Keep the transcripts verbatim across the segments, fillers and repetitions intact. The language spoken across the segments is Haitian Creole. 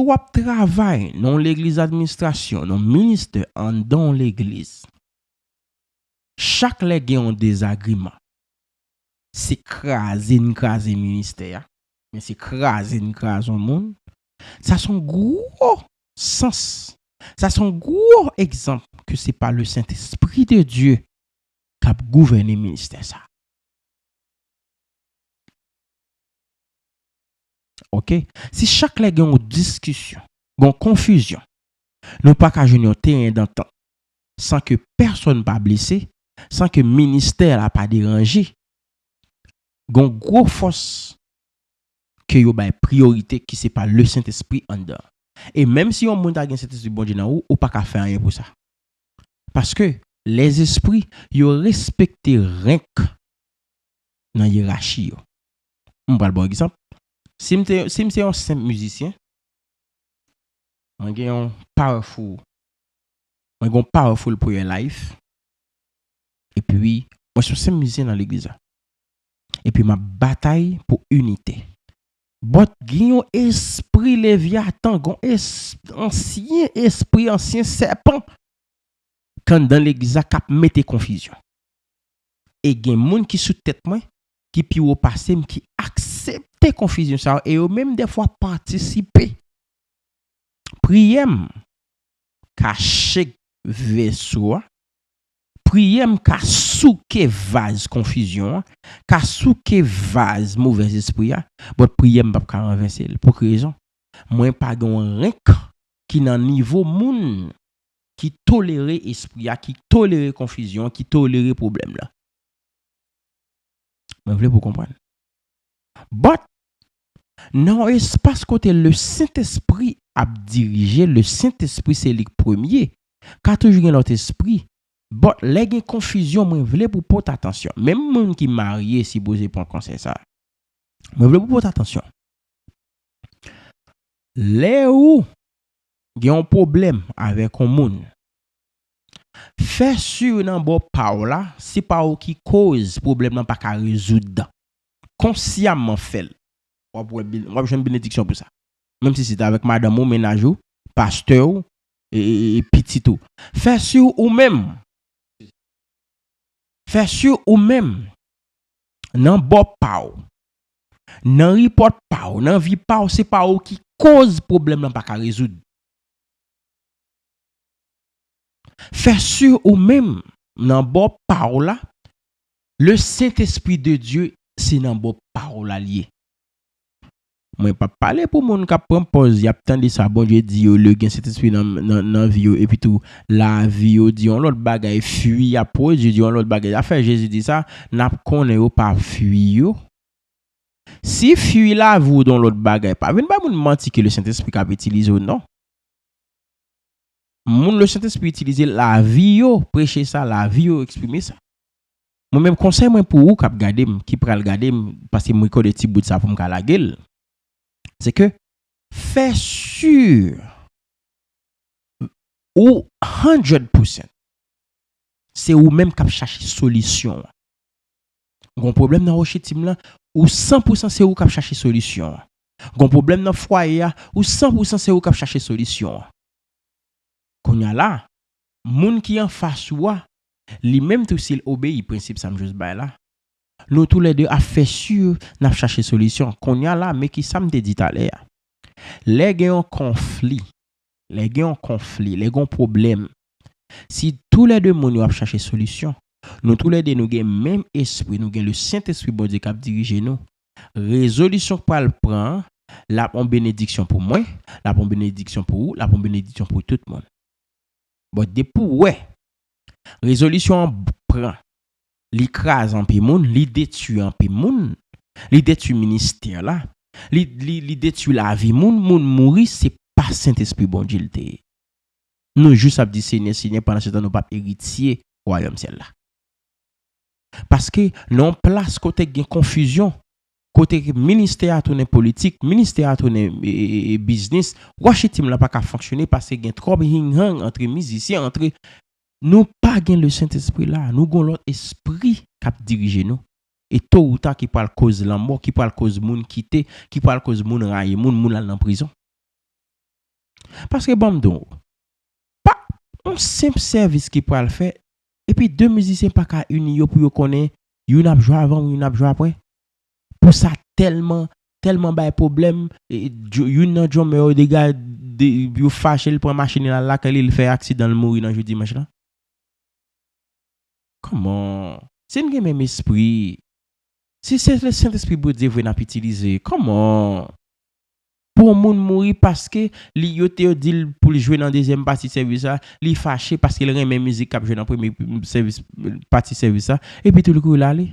w ap travay nan yon legliz administrasyon, nan yon ministè anndan yon legliz, chak lè gen yon dezagreman, se kraze n kraze ministè a, men se kraze n kraze yon moun. Sa se yon gwo sans. Sa se yon gwo egzanp ke se pa le Sentespri de Dye k ap gouvène ministè sa. Oke? Si chak lè gen yon diskisyon, gen yon konfizyon, nou pa ka jwenn yon teren dantant san ke pèsonn pa blese, san ke ministè la pa deranje, gen yon gwo fòs ke yo bay priyorite ki se pa le Sentespri anndan. E menm si yon moun ta gen Sentespri Bondye nan ou, ou pa ka fè anyen pou sa. Paske lèzespri, yo respekte rank nan yerachi yo. M pral ba w egzanp. Si m te, si m se yon senp mizisyen, mwen gen yon powerful, mwen gen yon powerful prayer life, epi mwen se yon senp mizisyen nan legliz la. Epi m ap batay pou inite. But gen yon espri Levyatan, gen yon es-, ansyen espri, ansyen sèpan k anndan legliz la k ap mete konfizyon. E gen moun ki sou tèt mwen, ki pi wo pase m, ki aksepte konfizyon sa yo, e yo menm dèfwa patisipe. Priyè m ka shake vèso a, priyè m ka souke vaz konfizyon an, ka souke vaz movèzespri a, but priyè m p ap ka ranvèse l. Pou ki rezon? Mwen pa gen yon rank ki nan nivo moun ki tolere espri a, ki tolere konfizyon, ki tolere pwoblèm nan. Mwen vle pou w konprann. But, nan yon espas kote le Sentespri ap dirije, le Sentespri se li k premye, ka toujou gen lòt espri. But, lè gen konfizyon, mwen vle pou w pote atansyon. Menm moun ki marye sipoze pran konsèy sa. Mwen vle pou w pote atansyon. Lè ou gen yon pwoblèm avèk yon moun, fè si nan bò pa w la, se pa ou ki koz pwoblèm nan pa ka rezoud. Konsyaman fè l. W ap wè ben-, w ap jwenn benediksyon pou sa. Menm si se ta avèk madanm ou, mennaj ou, pastè w, e, e, e pitit ou. Fè si ou menm. Fè si ou menm. Nan bò pa w. Nan ripòt pa w, nan vi pa w, se pa ou ki koz pwoblèm nan pa ka rezoud. Fè si ou menm, nan bò pa w la, le Sentespri de Dye, se nan bò pa w la l ye. Mwen p ap pale pou moun k ap pran pòz, y ap tande sa Bondye di yo, lè gen Sentespri nan, nan, nan vi yo, epi tou, lavi yo di yon lòt bagay, fwi y ap pwodui di yon lòt bagay. Afè Jezi di sa, n ap konnen yo pa fwi yo. Si fwi lavi w di yon lòt bagay, pa vin bay moun manti ke le Sentespri k ap itilize w, non. Moun le Sentespri itilize lavi yo, preche sa, lavi yo, eksprime sa. Mwen menm, konsèy mwen pou ou k ap gade m, ki pral gade m, paske m rekòde ti bout sa pou m ka lage l, se ke fè si ou hundred percent se ou menm k ap chache solisyon an. Gon pwoblèm nan wochitim lan, ou san pou san se ou k ap chache solisyon an. Gon pwoblèm nan fwaye a, ou san pou san se ou k ap chache solisyon an. Kounye a la, moun ki anfas ou a, li menm tou si l obeyi prensip sa m jis bay la, nou toulède ap fè si n ap chache solisyon. Kounye a la, men ki sa m te di talè a. Lè gen yon konfli, lè gen yon konfli, lè gen yon pwoblèm, si toulède moun yo ap chache solisyon, nou toulède nou gen menm espri, nou gen le Sentespri Bondye k ap dirije nou, rezolisyon k pral pran an, l ap yon benediksyon pou mwen, l ap yon benediksyon pou ou, l ap yon benediksyon pou tout moun. But depi w wè rezolisyon an pran, li kraze anpil moun, li detwi anpil moun, li detwi ministè la, li, li, li detwi lavi moun, moun mouri, se pa Sentespri Bondye l te ye. Nou jis ap di, "Senyè, Senyè," pandan se tan nou p ap eritye wayòm syèl la. Paske nan yon plas kote gen konfizyon, kote ministè a tounen politik, ministè a tounen, e, e, e, biznis, wochitim lan pa ka fonksyone paske gen twòp hing-hang antre mizisyen, antre, nou pa gen le Sentespri la, nou gen lòt espri k ap dirije nou. E to ou ta ki pral koz lanmò, ki pral koz moun kite, ki pral koz moun rayi moun, moun al nan prizon. Paske ban m di w, pa yon senp sèvis ki pral fèt, epi de mizisyen pa ka ini yo pou yo konnen youn ap jwe avan, youn ap jwe apre. Pou sa tèlman, tèlman bay pwoblèm, e, dj-, youn nan drummer yo dega-, de, yo fache, l pran machin li al lakay li, l fè aksidan, l mouri nan jou dimanch lan. Kòman? Si n gen menm espri, si se Sentespri Bondye vre n ap itilize, kòman pou yon moun mouri paske li, yo te di l pou l jwe nan dezyèm pati sèvis la, li fache paske l renmen mizik k ap jwe nan premye sèvis, pati sèvis la, epi tou li kouri l ale?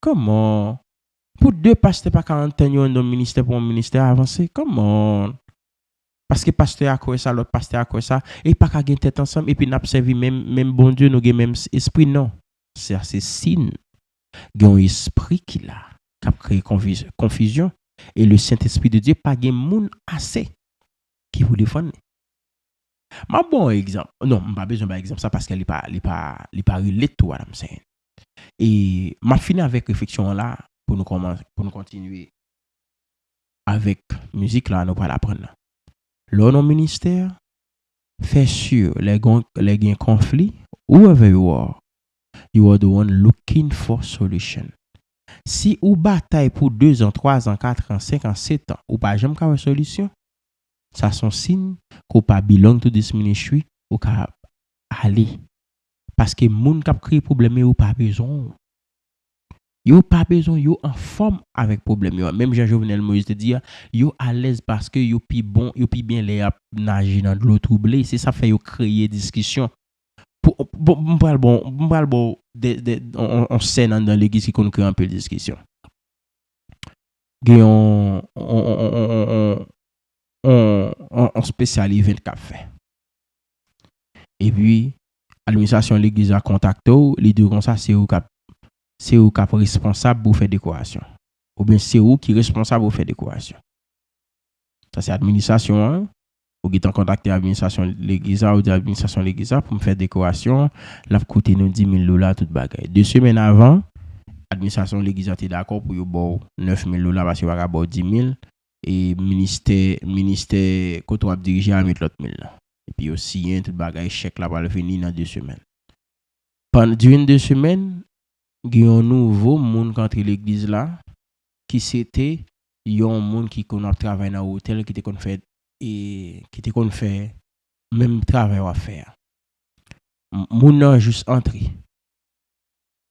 Kòman? Pou de pastè pa ka antann yo anndan yon ministè pou yon ministè avanse? Kòman? Paske pastè a kwè sa, lòt pastè a kwè sa, e pa ka gen tèt ansanm, epi n ap sèvi menm, menm Bondye, nou gen menm s-, espri, non. Sa se sin. Gen yon espri ki la, k ap kreye konfiz-, konfizyon, e le Sentespri de Dye pa gen moun ase ki pou defann li. M ap ba w yon egzanp. Non, m pa bezwen bay egzanp sa paske li pa, li pa, li pa relate to what I'm saying. E m ap fini avèk refleksyon an la pou nou kòman-, pou nou kontinye avèk mizik la nou pral aprann nan. Lè w nan ministè, fè si lè gon-, lè gen konfli, whoever you are, you are the one looking for solution. Si ou batay pou de zan, twa zan, kat an, senk an, sèt an, ou pa janm ka wè solisyon, sa se yon siy ke w pa belong to this ministry, ou ka ale. Paske moun k ap kreye pwoblèm yo, yo pa bezwen w. Yo pa bezwen w, yo anfòm avèk pwoblèm yo. Menm jan Jovenel Moïse te di a, yo alèz paske yo pi bon, yo pi byen lè y ap naje nan dlo twouble. Se sa fè yo kreye diskisyon. Pou, pou, m pral bon, m pral bon de, de, on, on, on sèn anndan legliz ki konn kreye anpil diskisyon. Gen yon, on, on, on, on, on, on, on, on special event k ap fè. Epi, administrasyon legliz la kontakte w, li di w konsa, se ou k ap, se ou k ap responsab pou fè dekorasyon. Oubyen se ou ki responsab pou fè dekorasyon. Sa se administrasyon an. Ou gentan kontakte administrasyon legliz la, ou di administrasyon legliz la pou m fè dekorasyon, l ap koute nou dis mil dola, tout bagay. De semèn avan, administrasyon legliz la te dakò pou yo ba w nèf mil dola paske yo pa ka ba w dis mil, e ministè, ministè kote w ap dirije a met lòt mil la. Epi yo siyen tout bagay, chèk la pral vini nan de semèn. Pandan, during de semèn, gen yon nouvo moun k antre legliz la, ki se te yon moun ki konn ap travay nan otèl, ki te konn fè, e, ki te konn fè menm travay w ap fè a. M-, moun nan jis antre.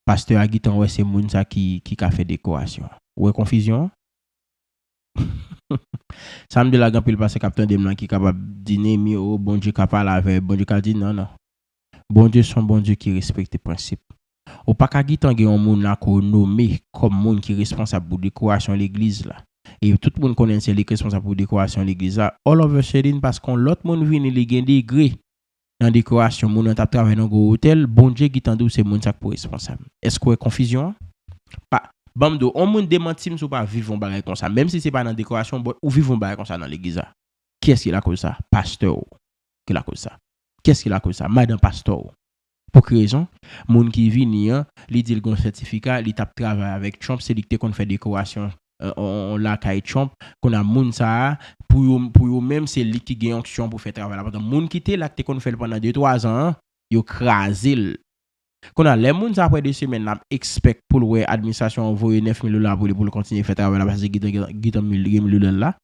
Pastè a gentan wè se moun sa ki, ki ka fè dekorasyon an. Ou wè konfizyon an? Sa m di la, gen anpil pastè k ap tande m lan ki kapab di, Nemi, o, Bondye ka pale avè, Bondye ka di, non, non. Bondye se yon Bondye ki respekte prensip. Ou pa ka gentan gen yon moun la ke w nome kòm moun ki responsab pou dekorasyon legliz la. E tout moun konnen se li k responsab pou dekorasyon legliz la. All of a sudden, paske yon lòt moun vini, li gen degre nan dekorasyon, moun nan t ap travay nan gwo otèl, Bondye gentan di w se moun sa k pou responsab. Èske w wè konfizyon an? Pa, ban m di w, yon moun demanti m si w pa viv yon bagay konsa. Menm si se pa nan dekorasyon, but ou viv yon bagay konsa nan legliz la. Kiyès ki lakoz sa? Pastè w ki lakoz sa. Kiyès ki lakoz sa? Madan pastè w. Pou ki rezon? Moun ki vini an, li di l gen yon sètifika, li t ap travay avèk Trump, se li ki te konn fè dekorasyon, e, on, on lakay Trump. Kounye a moun sa a, pou yo, pou yo menm, se li ki gen onksyon pou fè travay la. Pandan moun ki te la, ki te konn fè l pandan de, twa zan an, yo kraze l. Kounye a, lè moun sa a, apre de semèn, l ap expect pou l wè administrasyon an voye nèf mil dola pou li, pou l kontinye fè travay la, paske gentan, gentan mil, gen mil dola l la.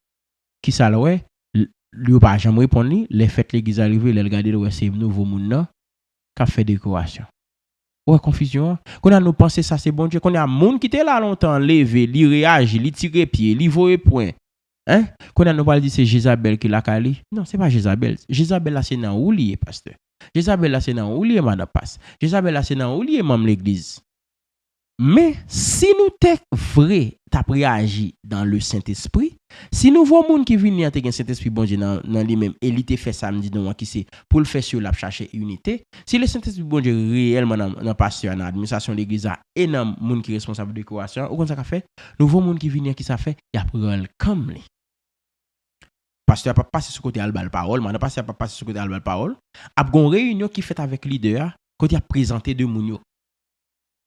Kisa l wè? L-, yo pa janm reponn li. Lè fèt legliz la rive, lè l gade, l wè se nouvo moun nan k ap fè dekorasyon. Ou wè konfizyon an? Kounye a nou panse sa se Bondye. Kounye a moun ki te la lontan an leve, li reyaji, li tire pye, li voye pwen. Hein? Kounye a nou pral di se Jezabèl ki lakay li? Non, se pa Jezabèl. Jezabèl la se nan ou li ye, pastè. Jezabèl la se nan ou li ye, madan pas. Jezabèl la se nan ou li ye, manm legliz. Men, si nou te vre t ap reyaji dans le Saint-Esprit, si nouvo moun ki vini an te gen Sentespri Bondye nan, nan li menm, e li te fè sa m di nou an, ki se pou l fè si l ap chache inite, si le Sentespri Bondye reyèlman nan, nan pastè a, nan administrasyon legliz la, e nan moun ki responsab dekorasyon an, ou konn sa k ap fè? Nouvo moun ki vini an, ki sa fè? Y ap rann l kanm li. Pastè a p ap pase sou kote al ba l pawòl, madan pastè a p ap pase sou kote al ba l pawòl. Ap gen yon reyinyon ki fèt avèk lidè a, kote y ap prezante de moun yo.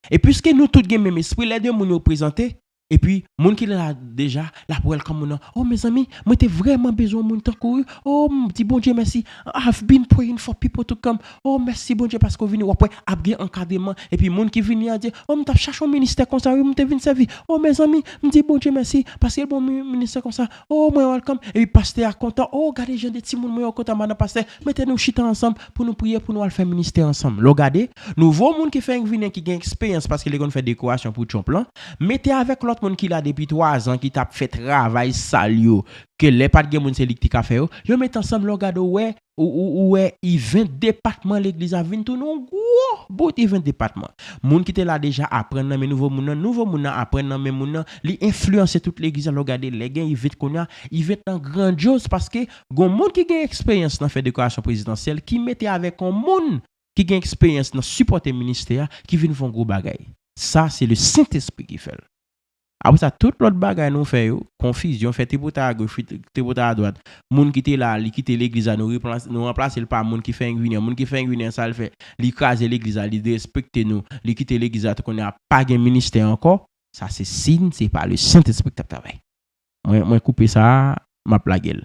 E piske nou tout gen menm espri, lè de moun yo prezante, Epi, moun ki la deja, l ap welcome moun nan. Oh, mezanmi, mwen te vrèman bezwen moun tankou w. Oh, m di Bondye mèsi. I've been praying for people to come. Oh, mèsi Bondye paske w vini. W ap wè, ap gen ankadreman. Epi, moun ki vini a di, oh, m t ap chache yon ministè konsa, wi, m te vin sèvi. Oh, mezanmi, m di Bondye mèsi paske l ban m yon ministè konsa. Oh, mwen welcome. Epi, pastè a kontan. Oh, gade jan de timoun mwen yo kontan, madan pastè. Mete nou chita ansanm pou nou priye, pou nou al fè ministè ansanm. Lè w gade, nouvo moun ki fenk vini, ki gen eksperyans, paske li konn fè dekorasyon pou Trump lan, mete avèk lòt moun ki la depi twa zan, ki t ap fè travay sal yo, ke lè pa t gen moun, se li ki te ka fè yo, yo mete ansanm, lè w gade, w wè, ou, ou, ou wè, event depatman legliz la vin tounen yon gwo bout event depatman. Moun ki te la deja aprann nan men nouvo moun nan, nouvo moun nan aprann nan men moun nan, li enfliyanse tout legliz la, lè w gade, lè gen event kounye a, event lan grandyoz, paske gon moun ki gen eksperyans nan fè dekorasyon prezidansyèl, ki mete avèk yon moun ki gen eksperyans nan sipòte ministè a, ki vin fè yon gwo bagay. Sa, se le Sentespri ki fè l. Apre sa, tout lòt bagay nou fè yo, konfizyon, fè tripotay agoch, tripotay adwat. Moun ki te la, li kite legliz la, nou replase, nou ranplase l pa moun ki fenk vini an. Moun ki fenk vini an, sa l fè? Li kraze legliz la, li derespekte nou, li kite legliz la, tou kounye a pa gen ministè ankò. Sa se siy, se pa le Sentespri k t ap travay. Mwen, mwen koupe sa, m ap lage l.